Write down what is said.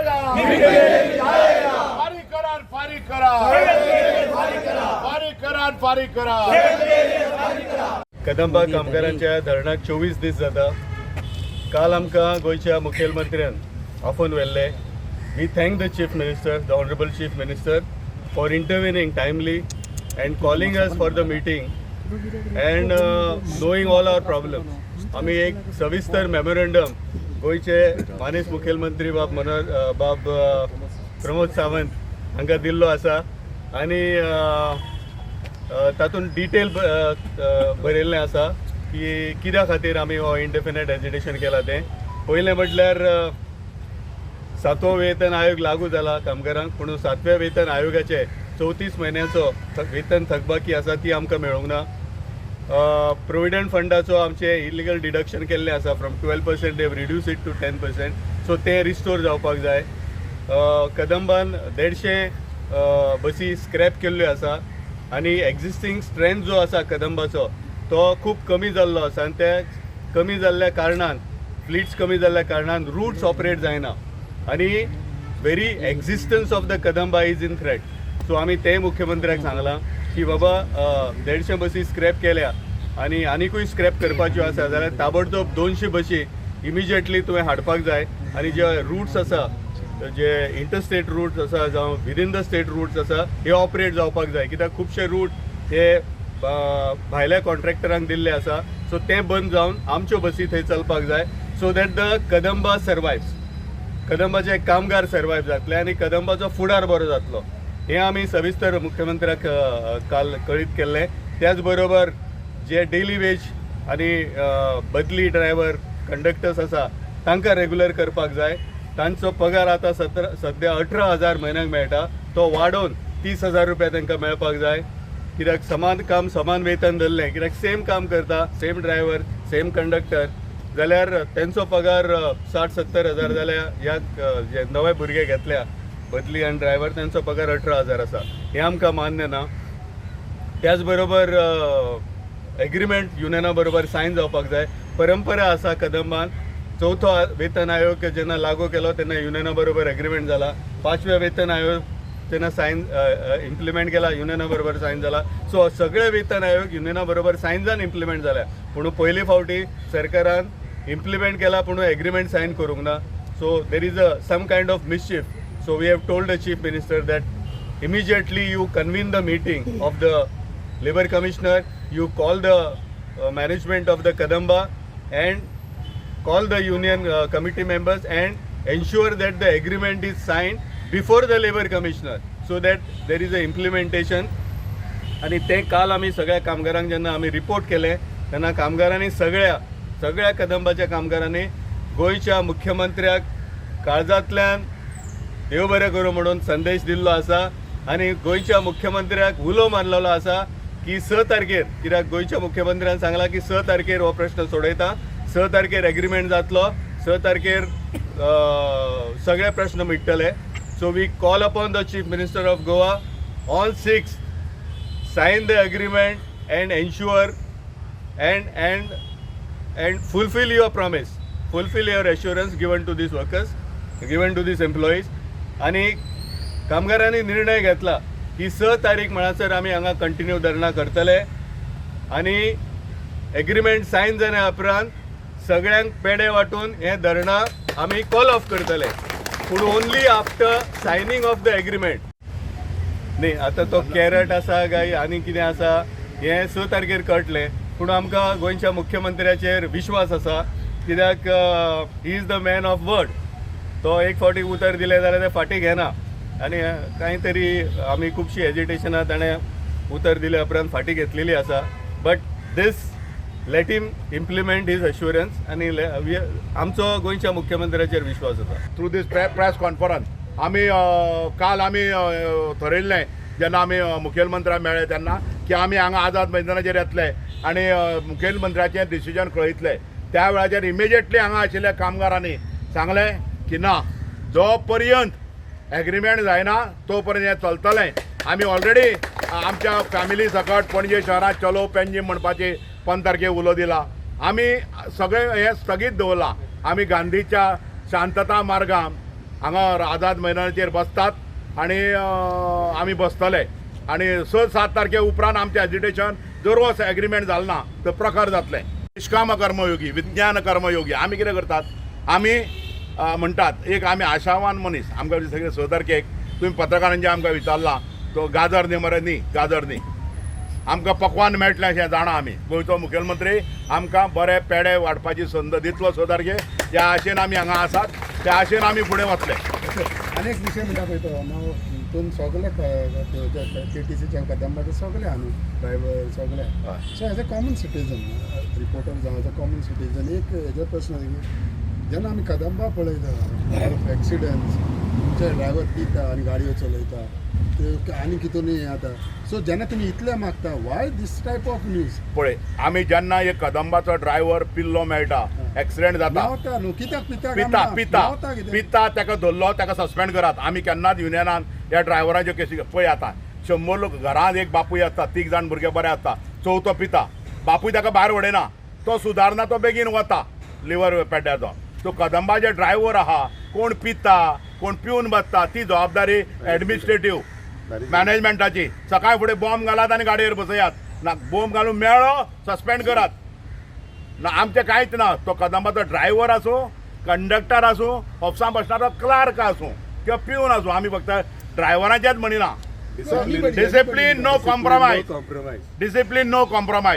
फारीक करा, फारीक करा, फारीक करा, फारीक करा. कदंबा कामगारांच्या धरणाक 24 दीस जाता. काल आमकां गोंयच्या मुखेलमंत्र्यान आफोवन व्हेल्ले. We thank the Chief Minister, the Honourable Chief Minister, for intervening timely and calling us for the meeting and knowing all our problems. आमी एक सविस्तर मेमोरेंडम गोंयचे मानेस्त मुखेलमंत्री बाब मनोहर बाब प्रमोद सावंत हांकां दिल्लो आसा आनी तातूंत डिटेल बरयल्लें आसा की कित्या खातीर आमी हो इंडेफिनेट एजिटेशन केला तें. पयलें म्हटल्यार सातवो वेतन आयोग लागू जाला कामगारांक, पूण सातव्या वेतन आयोगाचे 34 म्हयन्याचो वेतन थकबाकी आसा, ती आमकां मेळूंक ना. प्रोविडंट फंडाचो आमचे इलिगल डिडक्शन केल्लें आसा. From 12% they've reduce it to 10%, so तें रिस्टोर जावपाक जाय. कदंबान 150 बसी स्क्रॅप केल्ल्यो आसा आनी एग्जिस्टींग स्ट्रेंथ जो आसा कदंबाचो, तो खूब कमी जाल्लो आसा आनी ते कमी जाल्ल्या कारणान, फ्लिट्स कमी जाल्ल्या कारणान रूट्स ऑपरेट जायना आनी very existence of the Kadamba is in threat. So आमी ते मुख्यमंत्र्याक सांगलां की बाबा, 150 बसी स्क्रॅप केल्या आनी आनिकूय स्क्रॅप करपाच्यो आसा जाल्यार ताबडतोब 200 बसी इमिजिएटली तुवें हाडपाक जाय आनी जे रूट्स आसा, जे इंटरस्टेट रूट्स आसा जावं विदीन the state roots आसा, हे ऑपरेट जावपाक जाय, कित्याक खुबशे रूट हे भायल्या कॉन्ट्रॅक्टरांक दिल्ले आसा. सो तें बंद जावन आमच्यो बसी थंय चलपाक जाय so that the Kadamba survives, कदंबाचे कामगार सर्वायव जातले आनी कदंबाचो फुडार बरो जातलो. हें आमी सविस्तर मुख्यमंत्र्याक काल कळीत केल्लें. त्याच बरोबर जे डेली वेज आनी बदली ड्रायव्हर, कंडक्टर्स आसा, तांकां रेगुलर करपाक जाय. तांचो पगार आतां सद्या 18,000 म्हयन्याक मेळटा, तो वाडोवन 30,000 रुपया तांकां मेळपाक जाय, कित्याक समान काम समान वेतन धरलें, कित्याक सेम काम करता, सेम ड्रायव्हर, सेम कंडक्टर, जाल्यार तेंचो पगार 60-70 हजार जाल्यार ह्या जे नवे भुरगे घेतल्या बदली आनी ड्रायव्हर, तेंचो पगार 18,000 आसा, हें आमकां मान्य ना. त्याच बरोबर एग्रीमेंट युनियना बरोबर सायन जावपाक जाय. परंपरा आसा, कदंबान चवथो वेतन आयोग जेन्ना लागू केलो तेन्ना युनियना बरोबर एग्रीमेंट जाला. पांचव्या वेतन आयोग जेन्ना सायन इम्प्लिमेंट केला, युनियना बरोबर सायन जाला. सो सगळे वेतन आयोग युनियना बरोबर सायन जावन इम्प्लिमेंट जाल्या, पूण पयली फावटी सरकारान इम्प्लिमेंट केला पूण एग्रीमेंट सायन करूंक ना. So there is a some kind of mischief. So we have told the Chief Minister that immediately you convene the meeting of the labor commissioner, you call the management of the Kadamba and call the union committee members and ensure that the agreement is signed before the labor commissioner so that there is a implementation. आनी तें काल आमी सगळ्या कामगारांक जेन्ना आमी report केलें, तेन्ना कामगारांनी, सगळ्या सगळ्या कदंबाच्या कामगारांनी गोंयच्या मुख्यमंत्र्याक काळजांतल्यान देव बरें करूं म्हणून संदेश दिल्लो आसा आनी गोंयच्या मुख्यमंत्र्याक उलो मारलेलो आसा की 6 तारखेर, कित्याक गोंयच्या मुख्यमंत्र्यान सांगलां की 6 तारखेर हो प्रश्न सोडयता, 6 तारखेर एग्रीमेंट जातलो, 6 तारखेर सगळे प्रश्न मिटतले. So we call upon the Chief Minister of Goa, on 6 sign the agreement and ensure and fulfill your promise, fulfill your assurance given to these workers, given to these employees. आनी कामगारांनी निर्णय घेतला की 6 तारीख म्हणसर आमी हांगा कंटिन्यू धरणां करतले आनी एग्रीमेंट सायन जाल्या उपरांत सगळ्यांक पेडे वांटून हें धरणां आमी कॉल ऑफ करतले, पूण only after signing of the agreement. न्ही, आतां तो कॅरट आसा काय आनी कितें आसा हें 6 तारखेर कळटलें, पूण आमकां गोंयच्या मुख्यमंत्र्याचेर विश्वास आसा, कित्याक he is the man of word. तो एक फावटी उतर दिलें जाल्यार ते फाटीं घेना आनी कांय तरी आमी खुबशीं एजिटेशनां ताणें उतर दिल्या उपरांत फाटीं घेतलेली आसा. But this, let him implement his assurance आनी आमचो गोंयच्या मुख्यमंत्र्याचेर विश्वास आसा. थ्रू दीस प्रेस कॉन्फरन्स आमी काल आमी थरयल्लें, जेन्ना आमी मुखेलमंत्र्याक मेळ्ळे तेन्ना, की आमी हांगा आझाद मैदानाचेर येतले आनी मुखेलमंत्र्याचें डिसिजन कळयतले. त्या वेळाचेर इमिजिएटली हांगा आशिल्ल्या कामगारांनी सांगलें की ना, जो पर्यंत एग्रीमेंट जायना तो पर्यंत हें चलतलें. आमी ऑलरेडी आमच्या फॅमिली सकट पणजे शहरांत चलो पेंजीम म्हणपाची 15 तारखेक उलो दिला. आमी सगळें हें स्थगीत दवरलां. आमी गांधीच्या शांतता मार्गान हांगा आझाद मैदानाचेर बसतात आनी आमी बसतले. आनी 6-7 तारखे उपरांत आमचें एजिटेशन जर हो एग्रीमेंट जालें ना तर प्रकार जातले. निश्काम कर्मयोगी, विज्ञान कर्मयोगी. आमी कितें करतात, आमी म्हणटात एक आमी आशावान मनीस. आमकां सगळे 6 तारखेक तुमी पत्रकारांचे आमकां विचारलां तो गाजर न्ही मरे, न्ही गाजर न्ही, आमकां पकवान मेळटलें अशें जाणा आमी. गोंयचो मुखेलमंत्री आमकां बरे पेडे वांटपाची संद दितलो 6 तारखेक. ह्या आशेन आमी हांगा आसात, त्या आशेन आमी फुडें वतले. आनी एक विशय म्हणटा पळय तो न्हू हितून सगळे केटीसीच्या कदंबाचे सगळे आहा न्हू ड्रायव्हर सगळे. हय. So as a common citizen reporter जावं एज अ कॉमन सिटीजन एक हेजो प्रश्न की जेन्ना आमी कदंबा पळयता एक्सिडंट्स, तुमचे ड्रायव्हर पिता आनी गाडयो चलयता ते आनी कितून हें जाता. सो जेन्ना तुमी इतलें मागता, why this type of news? पळय, आमी जेन्ना एक कदंबाचो ड्रायव्हर पिल्लो मेळटा, एक्सिडेंट जाता, मेवता न्हू, कित्याक पिता? पिता पिता मेवता कितें? पिता, ताका धरलो, ताका सस्पेंड करात. आमी केन्नाच युनियनान ह्या ड्रायव्हराच्यो केसी. पळय आतां 100 लोक घरांत, एक बापूय आसता, 3 जाण भुरगे बरे आसता, चवथो पिता, बापूय ताका भायर उडयना, तो सुदारना, तो बेगीन वता लिवर पेड्ड्याचो. सो कदंबाचे ड्रायव्हर आहा, कोण पिता कोण पिवन बसता ती जबाबदारी एडमिनिस्ट्रेटीव मॅनेजमेंटाची. सकाळ फुडें बॉम्ब घालात आनी गाडयेर बसयात ना, बॉम्ब घालून मेळ्ळो सस्पेंड करात ना. आमचें कांयच ना. तो कदंबाचो ड्रायव्हर आसूं, कंडक्टर आसूं, ऑफिसान बसणारो क्लार्क आसूं किंवा पिवन आसूं, आमी फक्त ड्रायव्हरांचेच म्हणिना. Anybody, discipline no anybody. Compromise. Compromise. Discipline no compromise.